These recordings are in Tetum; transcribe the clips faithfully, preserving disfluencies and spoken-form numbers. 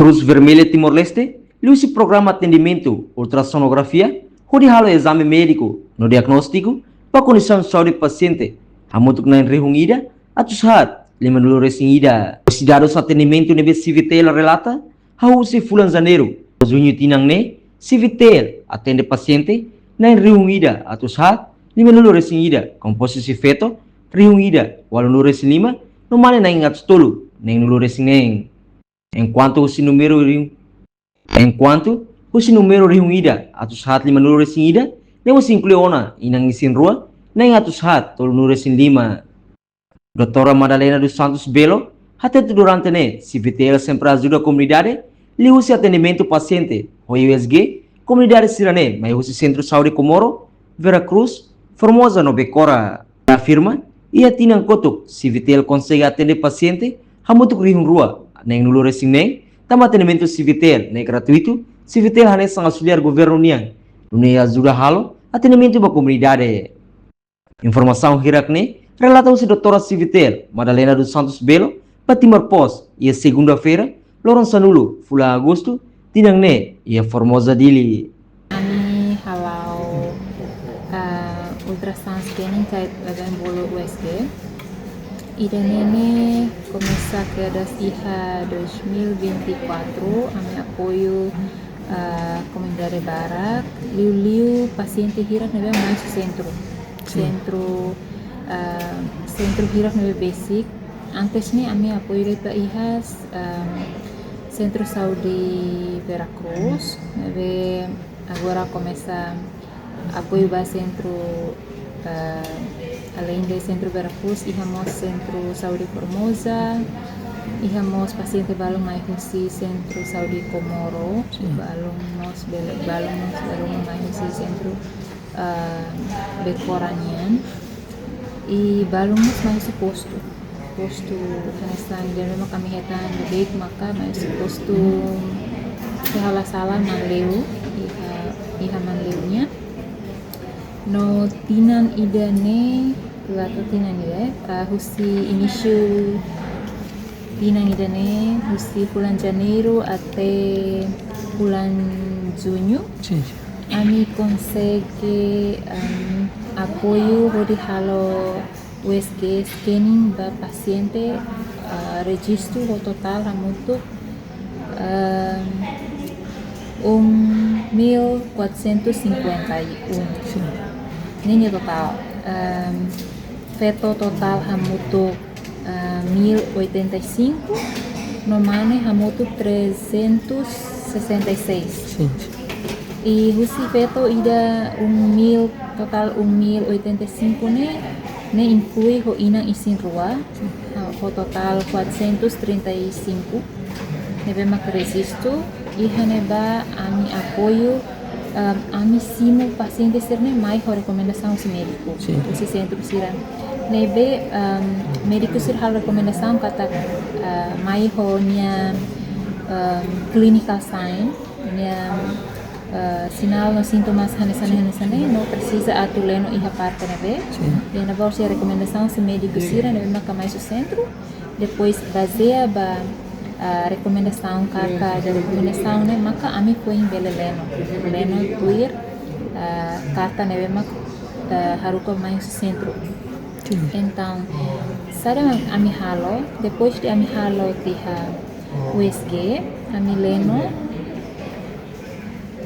Cruz Vermelha Timor-Leste liuhusi programa atendimentu ultrassonografia hodi halo ezame médiku no diagnóstiku ba kondisaun saúde pasiente hamutuk na'in rihun ida atus haat limanulu resin ida. Husi dadus atendimentu ne'ebé CVTL relata, hahú husi fulan Janeiru to'o Juñu tinan ne'e, CVTL atende pasiente na'in rihun ida atus haat limanulu resin ida, kompostu husi feto rihun ida ualunulu resin lima no mane na'in atus tolu neenulu resin neen. Enkuantu husi númeru rihun, enkuantu husi númeru rihun ida atus haat limanulu resin ida ne'e mós inklui ona inan isin-rua na'in atus haat tolunulu resin lima. Doutora Madalena dos Santos Belo hatete durante ne'e, CVTL sempre ajuda komunidade liuhusi atendimentu pasiente ho USG. Komunidade sira-ne'e mai husi Sentru Saúde Comoro, Vera Cruz, Formosa no Becora. Afirma, iha tinan kotuk CVTL konsege atende pasiente hamutuk rihun rua neenulu resin neen, tanba atendimentu CVTL ne'e gratuitu. CVTL hanesan auxiliar governu nian, nune'e ajuda halo atendimentu ba komunidade. Informasaun hirak-ne'e relata husi doutora CVTL Madalena dos Santos Belo ba Timor Post iha segunda-feira, loron sanulu, fulan Agostu, tinan ne'e, iha Formosa, Dili. Ami hala'o, ah, ultrasound scanning kait ba bolu USG. Ida-ne'e komesa kedas iha dois mil e vinte e quatro, ami apoiu, ah, komunidade barak, liuliu pasiente hirak ne'ebé mai husi sentru. Sin. Sentru, ah, sentru hirak ne'ebé besik. Antes ne'e ami apoiu de'it ba iha, ah, Sentru Saúde Vera Cruz, ne'ebé agora komesa apoiu ba sentru, ah, além de Sentru Vera Cruz, iha mós Sentru Saúde Formosa, iha mós pasiente balun mai husi Sentru Saúde Comoro, sin, balun mós bele, balun mós balun mai husi sentru, ah, Becora nian, i balun mós mai husi postu. Postu hanesan ida-ne'e mak ami hetan beibeik maka mai husi postu, se ha'u la sala, Manleu, iha, iha Manleu nian. No tinan ida-ne'e, la to'o tinan ida, ah, husi inísiu tinan ida-ne'e, husi fulan Janeiru até fulan Juñu, sin, sin, ami konsege, em, apoiu hodi halo USG scanning ba pasiente, ah, rejistu ho totál hamutuk, ehm, um mil quatrocentos e cinquenta e um. Sin. Ne'e nia totál, ehm, feto totál hamutuk, ah, mil oitenta e cinco, no mane hamutuk trezentos sessenta e seis. Sin, sin. I husi feto ida um mil, totál um mil oitenta e cinco ne'e, ne'e inklui ho inan isin-rua, ah, ho totál quatrocentos trinta e cinco ne'ebé mak rejistu, iha ne'ebá ami apoiu, ah, ami simu pasiente sira-ne'e mai ho rekomendasaun husi médiku, sin, husi sentru sira. Ne'ebé, ah, médiku sira halo rekomendasaun katak, ah, mai ho nia, ah, clinical sign, nia, ah, sinál no sintomas hanesan ne'e, hanesan ne'e, no presiza atu leno iha parte ne'ebé. Sin. Iha ne'ebá husi rekomendasaun husi médiku sira ne'ebé maka mai husi sentru. Depois bazeia ba, ah, rekomendasaun ka, ka rekomendasaun ne'e maka ami foin bele leno. Leno tuir, ah, karta ne'ebé mak, ah, haruka mai husi sentru. Sin. Entaun, saida mak ami halo, depois de ami halo tiha USG, ami leno,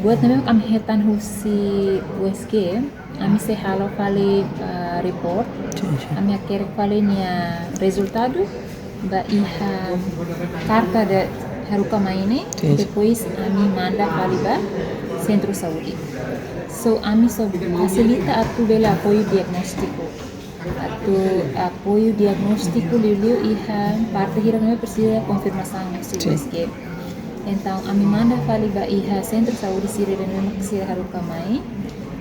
buat ne'ebé mak ami hetan husi USG, ami sei halo fali, ah, report. Sin, sin. Ami hakerek fali nia rezultadu ba iha karta ida haruka mai ne'e, sin, sin, depois ami manda fali ba sentru saúde. So, ami só fasilita atu bele apoiu diagnóstiku. Atu apoiu diagnóstiku liuliu iha parte hirak ne'ebé presiza konfirmasaun husi, sin, USG. Entaun, ami manda fali ba iha sentru saúde sira ne'ebé mak sira haruka mai.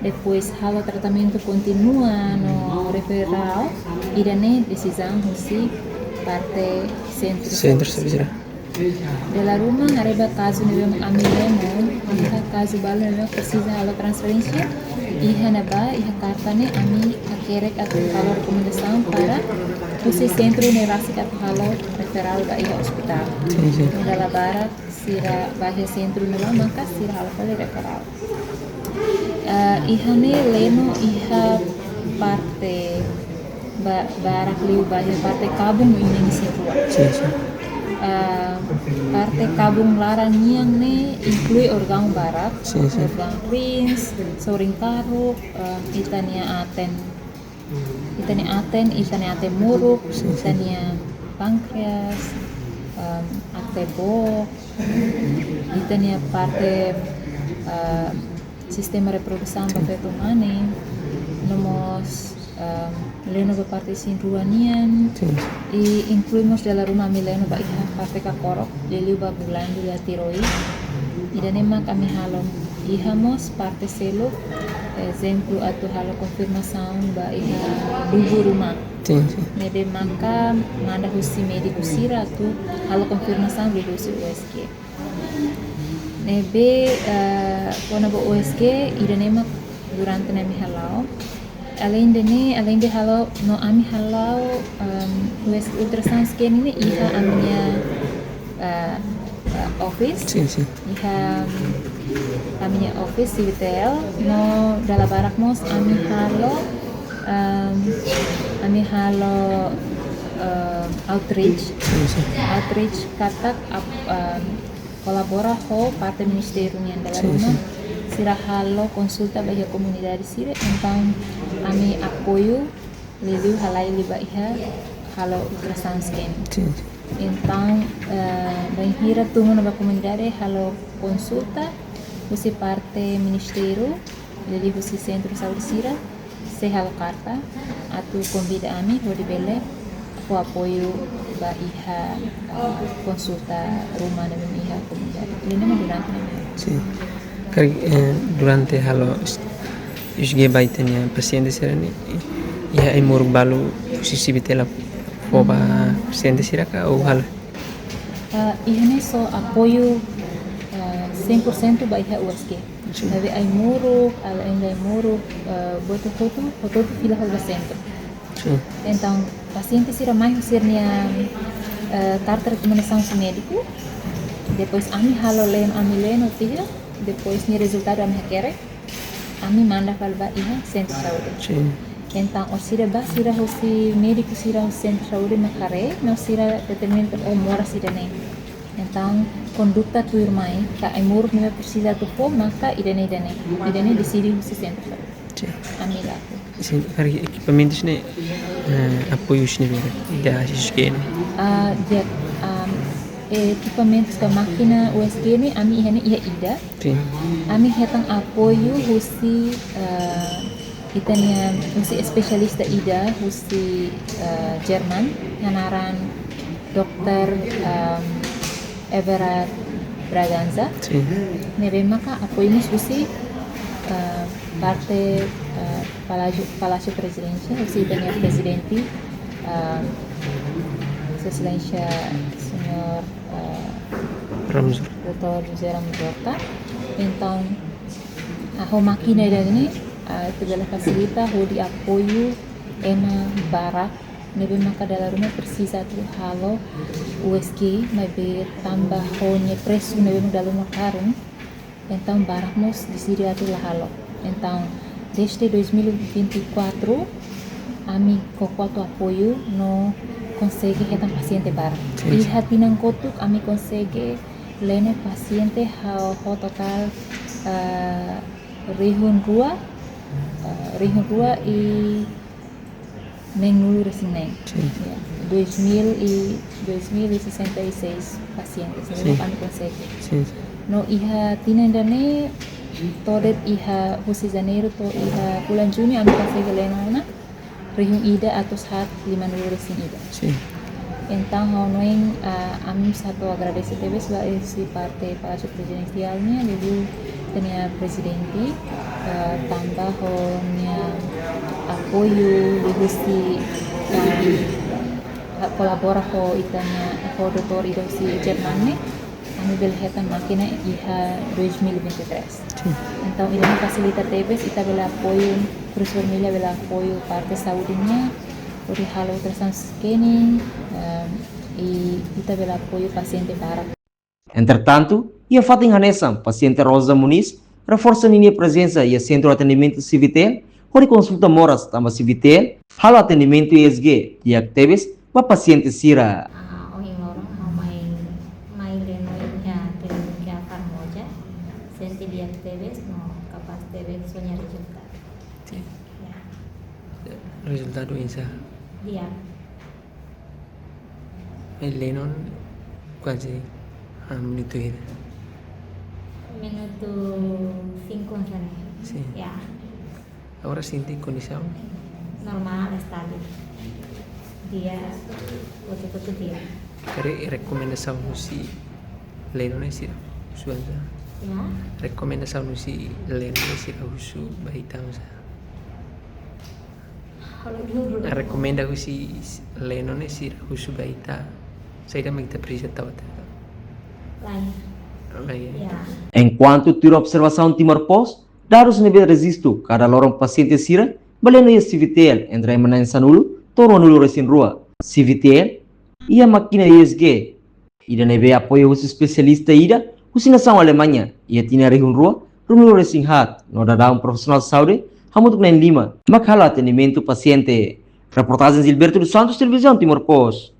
Depois halo tratamentu kontinua no referral, ida-ne'e desizaun husi parte sentru, sentru saúde sira. Dala ruma, haree ba kazu ne'ebé mak ami leno, iha kazu balu ne'ebé mak presiza halo transferénsia, iha ne'ebá, iha karta ne'e ami hakerek atu halo rekomendasaun para husi sentru ne'e rasik atu halo referral ba iha ospitál. Sin, sin. Dala barak, sira ba iha sentru ne'ebá, maka sira halo fali referral. Ah, iha ne'e Leno iha parte ba-, barak liu ba iha parte kabun no inan-ninin sira rua. Sin, sin. Ah, parte kabun laran nian ne'e inklui órgaun barak, sin, sin, órgaun rins, sorin karuk, ah, ita-nia aten, ita-nia aten, ita-nia aten muruk, sin, sin, ita-nia pánkreas, em, aten book, ita-nia parte, em, sistema reprodusaun ba, sin, feto mane, no mós, em, Leno ba parte isin-rua nian, sin, i inklui mós dala ruma ami Leno ba iha parte kakorok, liuliu ba glándula tiroide. Ida-ne'e mak ami halo. Iha mós parte seluk, ezemplu, atu halo konfirmasaun ba iha dubu ruma. Sin, sin. Ne'ebé maka manda husi médiku sira atu halo konfirmasaun liuhusi U S G. Ne'ebé, eh, kona-ba U S G, ida-ne'e mak durante ne'e ami hala'o. Aleinde ne'e, aleinde halo, no ami hala'o, em, U S G ultrasound scan ne'e iha ami-nia, eh, eh, office. Sin, sin. Iha, em, ami-nia office C V T L, no dala barak mós ami halo, em, ami halo, em, outreach. Sin, sin. Outreach katak ap-, em, kolabora ho parte ministériu nian dala ruma. Sin, sin. Sira halo konsulta ba iha komunidade sira, entaun ami apoiu liuliu halai liu ba iha halo ultrasound scan. Sin, sin. Entaun, eh, bainhira tun ona ba komunidade halo konsulta husi parte ministériu, liuliu husi sentru saúde sira, sei halo karta atu konvida ami hodi bele fó apoiu ba iha, ah, konsulta ruma ne'ebé iha komunidade. Ida-ne'e mak durante ne'e. Sin. Karik, eh, durante halo us-, U S G ba ita-nia pasiente sira-ne'e, iha ai-moruk balu husi C V T L fó ba pasiente sira ka ou halo? Ah, iha ne'e só apoiu, ah, cem por cento ba iha U S G. Sin. Maibé ai-moruk, alende ai-moruk, eh, buat hotu-hotu, hotu-hotu fila hela ba sentru. Sin. Entaun, pasiente sira mai ho sira-nia, eh, karta rekomendasaun husi médiku, depois ami halo Leno, ami Leno tiha, depois nia rezultadu ami hakerek, ami manda fali ba iha sentru saúde. Sin. Entaun, orsida ba sira husi médiku sira husi sentru saúde mak haree, no sira determina o moras ida-ne'e. Entaun, konduta tuirmai, ka ai-moruk ne'ebé presiza atu fó, maka ida-ne'e, ida-ne'e, ida-ne'e deside husi sentru saúde. Sin. Ami la. Sin, karik ekipamentus ne'e, eh, apoiu husi ne'ebé? Ida husi U S G ne'e? Ah, di'ak, am, ekipamentus ka mákina U S G ne'e, ami iha ne'e iha ida. Sin. Ami hetan apoiu husi, eh, ita-nia, husi espesialista ida, husi, eh, Jerman, nia naran Dokter, em, Everard Braganza. Sin. Ne'ebé maka apoiu mós husi, eh, parte, eh, Palásiu, Palásiu Prezidénsia, husi ita-nia prezidente, eh, Sua Exelénsia Señór, eh, Ramos Horta. Doutór José Ramos Horta. Entaun, ah, ho mákina ida-ne'e, ah, ita bele fasilita hodi apoiu ema barak ne'ebé maka dala ruma presiza atu halo U S G, maibé tanba ho nia presu ne'ebé mak dala ruma karun, entaun barak mós deside atu la halo. Entaun, desde dois mil e vinte e quatro, ami koko atu apoiu no konsege hetan pasiente barak. Sin, sin. Iha tinan kotuk ami konsege Leno pasiente ho, ho totál, eh, rihun rua, eh, rihun rua i neen-nulu resin neen. Sin. Ya, dois mil e, dois mil e sessenta e seis pasientes, sin, ne'ebé ami konsege. Sin, sin. No iha tinan ida-ne'e, to'o de'it iha husi Janeiru to'o iha fulan Juñu, ami konsege Leno ona rihun ida atus haat lima-nulu resin ida. Sin. Entaun, ha'u hanoin, ah, ami satu agradese tebes ba husi parte Palásiu Prezidénsia nian, liuliu ita-nia prezidente, ah, tanba ho nia apoiu liuhusi, ah, kolabora ho ita-nia, ho doutór ida husi Jerman ne'e, ami bele hetan mákina iha dois mil e vinte e três. Sin. Entaun, ida-ne'e fasilita tebes, ita bele apoiu, Cruz Vermelha bele apoiu parte saúde nian, hodi halo ultrasound scanning, em, i ita bele apoiu pasiente barak. Entretantu, iha fatin hanesan, pasiente Rosa Moniz reforsa ninia prezensa iha Sentru Atendimentu Civitell, hodi konsulta moras tanba Civitell halo atendimentu I S G di'ak tebes ba pasiente sira. Ah, ohin loron ha'u mai, mai leno iha kliniki Farmoja, sente di'ak tebes no kapás tebes ho nia rezultadu. Sin. Ya. Rezultadu oinsá? Di'ak. Mai leno kuaze, ah, minutu hira? Minutu cinco hanesan ne'e. Sin. Ya. Agora sente kondisaun? Normál, estável. Di'ak, hotu-hotu di'ak. Karik rekomendasaun husi leno ne'e sira husu oinsá? Ya. Rekomendasaun husi leno ne'e sira husu ba ita oinsá? Halo dulu. Rekomenda husi leno ne'e sira husu ba ita saida mak ita presiza tau tiha? Lae. Lae. Ya. Enkuantu tuir observasaun Timor Post, dadus ne'ebé rejistu kada loron pasiente sira ba leno iha Civitell entre ema na'in sanulu to'o ruanulu-resin-rua. Civitell iha mákina I S G ida ne'ebé apoiu husi espesialista ida husi nasaun Alemaña iha tinan rihun rua ruanulu-resin-haat, no daudaun profisionál saúde hamutuk na'in lima mak halo atendimentu pasiente. Reportajen Gilberto dos Santos, Televizaun Timor Post.